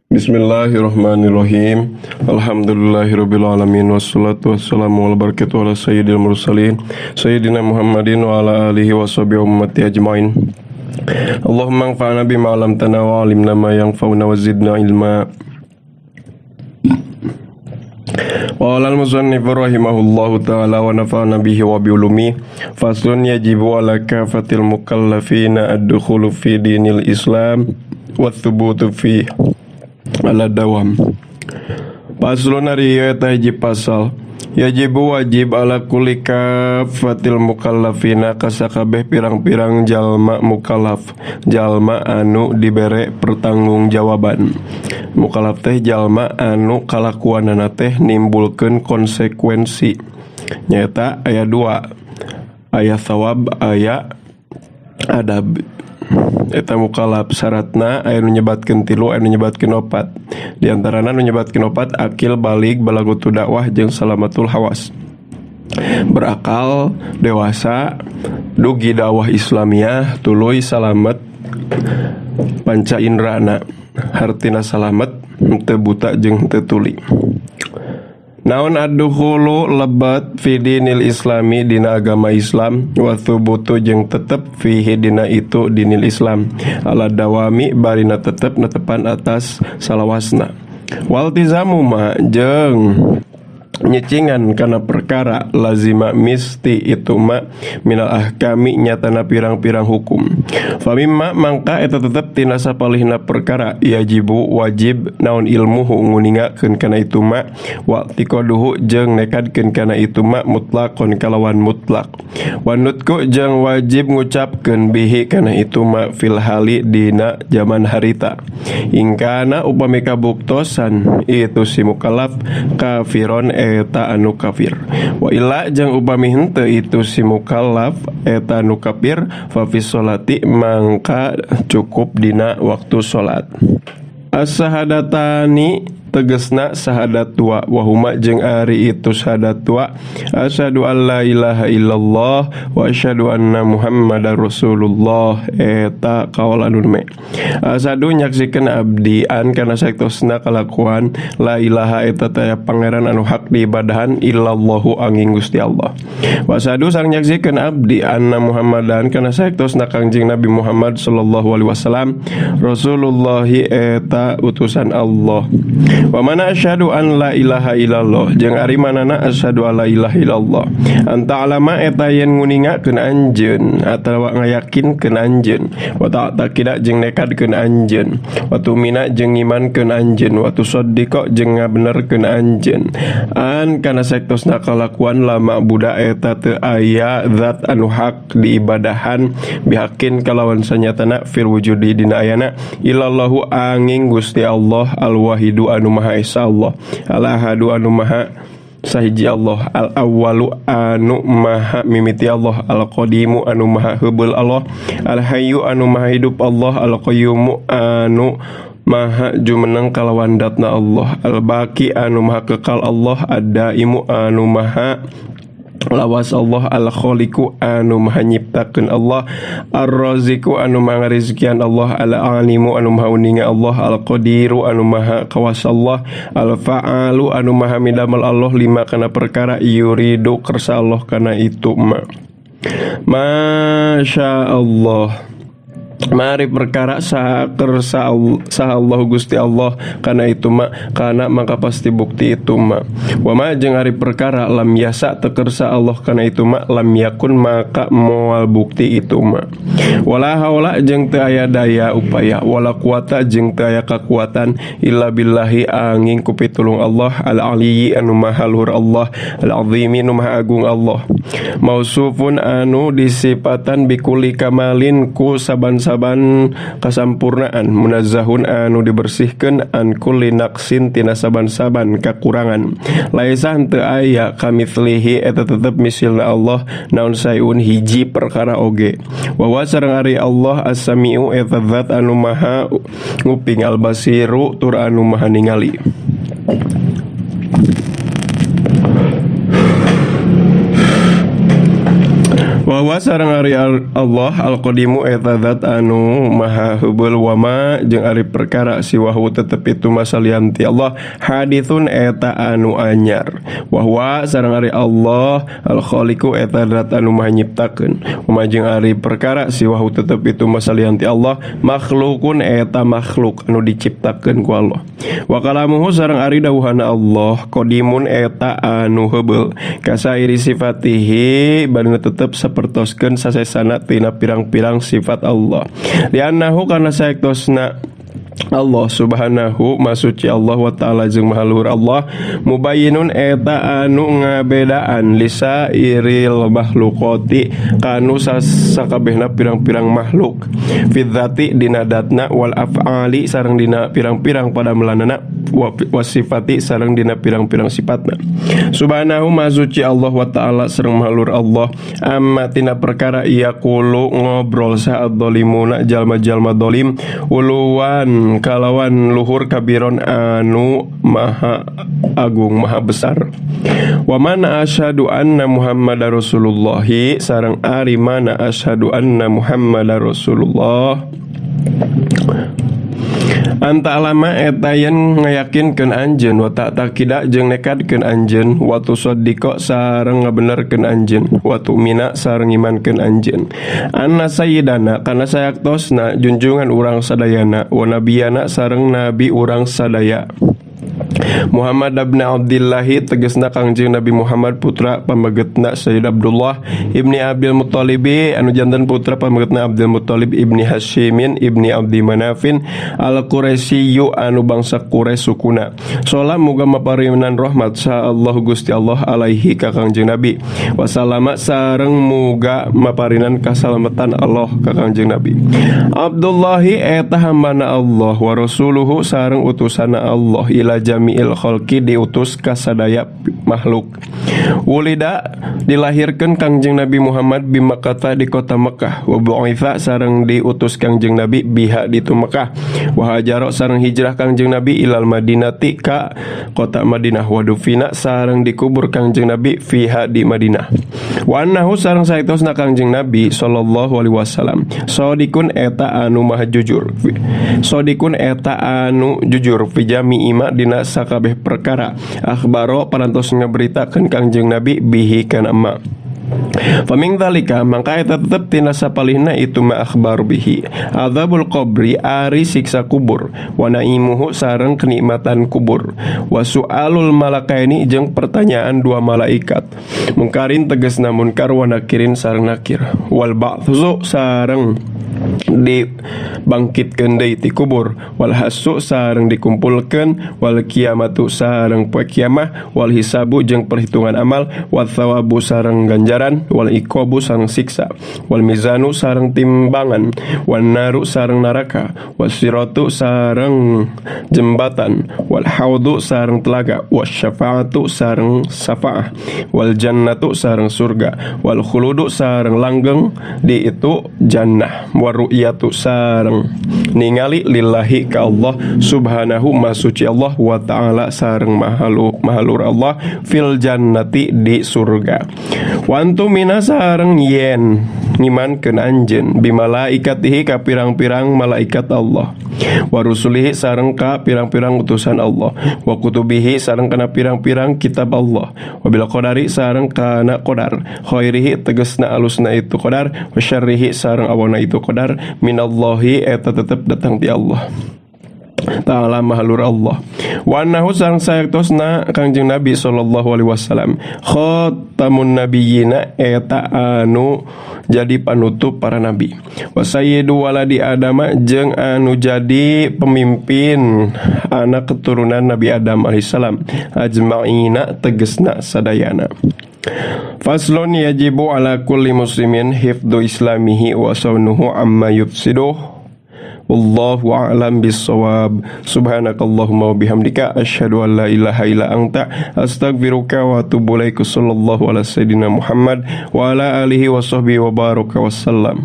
Bismillahirrahmanirrahim. Alhamdulillahirabbil alamin wassalatu wassalamu ala barakatuh ala sayyidil mursalin sayyidina Muhammadin wa ala alihi washabihi ummati ajmain. Allahumma anfa'na bima 'allamtana wa 'allimna ma yanfa'una wa zidna ilma. Qala al-musannif rahimahullahu ta'ala wa nafa'na bihi wa bi ulumi. Faslun yajibu ala kafatil mukallafina ad-dukhulu fi dinil Islam wa thubutu fi ala dawam. Faslun ari ieu eta hiji pasal. Yajibu wajib ala kulli kafatil mukallafina kasakabeh pirang-pirang jalma mukallaf, jalma anu dibere pertanggungjawaban. Mukallaf teh jalma anu kalakuanana teh nimbulkeun konsekuensi. Nyaeta aya dua, aya thawab, aya adab. Eta mukallaf syaratna aya nu nyebatkeun tilu, aya nu nyebatkeun opat. Di antarana nu nyebatkeun opat akil, balig, balaghatu dakwah jeung salamatul hawas. Berakal, dewasa, dugi dakwah Islamiyah, tuluy salamet panca indrana. Hartina salamet henteu buta jeung henteu tuli. Naon ad-dukhulu lebat fi dinil islami dina agama Islam wa thubutu jeung tetep fihi dina itu dinil Islam ala dawami barina tetep netepan atas salawasna. Waltizamu ma jeung nyecingan kana perkara lazima misti itu ma minal ahkami nyatana pirang-pirang hukum. Famimma mangka eta tetep tina sapalihna perkara yajibu wajib naon ilmuhu nguningakeun kana itu ma wa tikoduhu jeung nekadkeun kana itu ma mutlaqon kalawan mutlak. Wa nutku jeung wajib ngucapkeun bihi kana itu ma fil hali dina jaman harita. Ingkana upami kabuktosan itu si mukallaf kafiron eta anu kafir. Wa illa jeung upami henteu itu si mukallaf eta anu kafir fa fi sholati mangka cukup dina waktu salat. As-sahadatani tegesna sahadat dua wahuma jeung ari itu sahadat dua asyhadu alla ilaha illallah wa asyhadu anna muhammadar rasulullah eta kaul anu me. Asyhadu nyaksikeun abdi an kana saektosna kalakuan la ilaha eta taya pangeran anu hak diibadahan illallahu angin Gusti Allah. Wa asyhadu sareng nyaksikeun abdi anna muhammadan kana saektosna Kangjeng Nabi Muhammad sallallahu alaihi wasallam rasulullahi eta utusan Allah. Wa mana asyhadu an la ilaha illallah jeung ari manana asyhadu alla ilaha illallah anta alama eta yen nguningakeun anjeun atawa ngayakinkeun anjeun wa ta'taqida jeung nekadkeun anjeun wa tumina jeung ngimankeun anjeun wa tusaddiqa jeung ngabenerkeun anjeun an kana saektosna kalakuan lama budak eta teu aya zat anu hak diibadahan bihakin kalawan sanyatana fil wujudi dina ayana illallahu angin Gusti Allah al-wahidu anu maha esa Allah al-ahadu anu maha sahiji Allah al-awwalu anu maha mimiti Allah al-qadimu anu maha heubeul Allah al-hayyu anu maha hidup Allah al-qayyumu anu maha jumeneng kalawan datna Allah al-baqi anu maha kekal Allah ad-daimu anu maha lawas Allah al-khaliqu anu maha nyiptakeun Allah ar-raziqu anu maha ngarizkian Allah al-alimu anu maha uninga Allah al-qadiru anu maha kawasa Allah al-fa'alu anu maha midamel Allah lima kana perkara yuridu kersa Allah kana itu ma. Masya Allah. Mari perkara saha kersa saha Allah Gusti Allah kana itu ma kana maka pasti bukti itu ma. Wa ma jeung ari perkara lam yasa teu kersa Allah kana itu ma lam yakun maka moal bukti itu ma. Wala haula jeung teu aya daya upaya wala quwata jeung teu aya kakuatan illa billahi angin ku pitulung Allah al-aliyyi anu maha luhur Allah al-azimi anu maha agung Allah. Mausufun anu disipatan bikuli kamalin ku saban-saban kasampurnaan munazzahun anu dibersihkeun an kulli naqsin tina saban-saban kakurangan laisa henteu aya kamitslihi eta tetep misilna Allah naon sayun hiji perkara oge wa wa sareng ari Allah as-sami'u eta zat anu maha nguping al-basiru tur anu maha ningali. Wa Wa huwa sareng ari Allah al-qadimu eta zat anu maha heubeul wa ma jeung ari perkara siwahu tetep itu masalian ti Allah hadithun eta anu anyar. Wa huwa sareng ari Allah al-khaliqu eta zat anu maha nyiptakeun. Wa ma jeung ari perkara siwahu tetep itu masalian ti Allah makhlukun eta makhluk anu diciptakeun ku Allah. Wa kalamuhu sareng ari dawuhana Allah qadimun eta anu heubeul kasairi sifatihi barina tetep sapertoskeun sasesana tina pirang-pirang sifat Allah. Li'annahu kana saektosna Allah subhanahu masuci Allah wa ta'ala jeung maha luhur Allah mubayyinun eta anu ngabedaan lisairil makhluqati kanu sakabehna pirang-pirang makhluk fidzati dina datna wal af'ali sareng dina pirang-pirang padamelanana wasifati sareng dina pirang-pirang sifatna. Subhanahu masuci Allah wa ta'ala sareng maha luhur Allah amma tina perkara yaqulu ngobrol saat zalimuna jalma-jalma zalim uluwan kalawan luhur kabiron anu maha agung maha besar. Wa man asyhadu anna Muhammadar Rasulullahi sareng ari mana asyhadu anna Muhammadar Rasulullah. Anta alama eta yen ngayakinkeun anjeun wa ta'taqida jeung nekadkeun anjeun wa tusaddiqa sareng ngabenerkeun anjeun wa tu'mina sareng imankeun anjeun anna sayyidana kana sayaktosna junjungan urang sadayana wa nabiyana sareng nabi urang sadaya Muhammad ibn Abdillahi tegesna Kangjeng Nabi Muhammad putra pamegetna Sayyid Abdullah ibni Abdul Muttalibi anu janten putra pamegetna Abdul Muttalib ibni Hasyimin ibni Abdi Manafin al-Quraisyiyu anu bangsa Quraisy sukuna. Salam muga maparinan rahmat sa Allah Gusti Allah alaihi ka Kangjeng Nabi. Wasallama sareng muga maparinan kasalamatan Allah ka Kangjeng Nabi. Abdullahi eta hambana Allah wa rasuluhu sareng utusanna Allah ila jami'il khalqi diutus ka sadaya makhluk. Wulida dilahirkeun Kangjeng Nabi Muhammad bi Makkah di kota Mekah wa bu'itsa sareng diutus Kangjeng Nabi biha di tu Mekah wa hajara sareng hijrah Kangjeng Nabi ilal Madinati ka kota Madinah wa dufina sareng dikubur Kangjeng Nabi fiha di Madinah. Wa annahu sareng saektosna Kangjeng Nabi sallallahu alaihi wasallam sodikun eta anu maha jujur. Sodikun eta anu jujur fi jami'i ma dina sakabeh perkara akhbaro parantos ngaberitakeun Kangjeng Nabi bihi kana ma. Faming dzalika mangka eta tetep tina sapalihna itu ma akhbaru bihi adzabul qabri ari siksa kubur wa naimuhu sareng kenikmatan kubur wa su'alul malakaini jeung pertanyaan dua malaikat mungkarin tegasna munkar wa nakirin sareng nakir wal ba'tsu sareng dibangkitkeun deui ti kubur wal hasu sareng dikumpulkeun wal kiamatu sareng poe kiamah wal hisabu jeung perhitungan amal wat thawabu sareng ganjaran wal iqabu sareng siksa wal mizanu sareng timbangan wan naru sareng neraka wasiratu sareng jembatan wal haudu sareng telaga wasyafaatu sareng syafaah wal jannatu sareng surga wal khuludu sareng langgeng di itu jannah waru'yatu sareng ningali lillahi ka Allah subhanahu masuci Allah wa ta'ala sareng mahalur Allah fil jannati di surga. Wantu mina sareng yen ngimankeun anjeun bimalaikatihi ka pirang-pirang malaikat Allah wa rusulihi sareng ka pirang-pirang utusan Allah wa kutubihi sareng kana pirang-pirang kitab Allah wa bil qadari sareng kana qadar khairihi tegesna alusna itu qadar wa syarrihi sareng awana itu qadar minallahi eta tetep datang ti Allah Ta'ala mahalur Allah wa annahu sareng sayektosna Kangjeng Nabi sallallahu alaihi wasallam khatamun nabiyina eta anu jadi panutup para nabi wa sayyidu waladi adama jeung anu jadi pemimpin anak keturunan Nabi Adam alaihissalam ajma'ina tegesna sadayana. Faslun yajibu ala kulli muslimin hifdhu islamihi wa saunuhu amma yufsiduh. Wallahu a'lam bissawab. Subhanakallahumma wa bihamdika asyhadu an la ilaha illa anta astaghfiruka wa atubu ilaik. Sallallahu ala sayidina Muhammad wa ala alihi wa sahbihi wa baraka wassalam.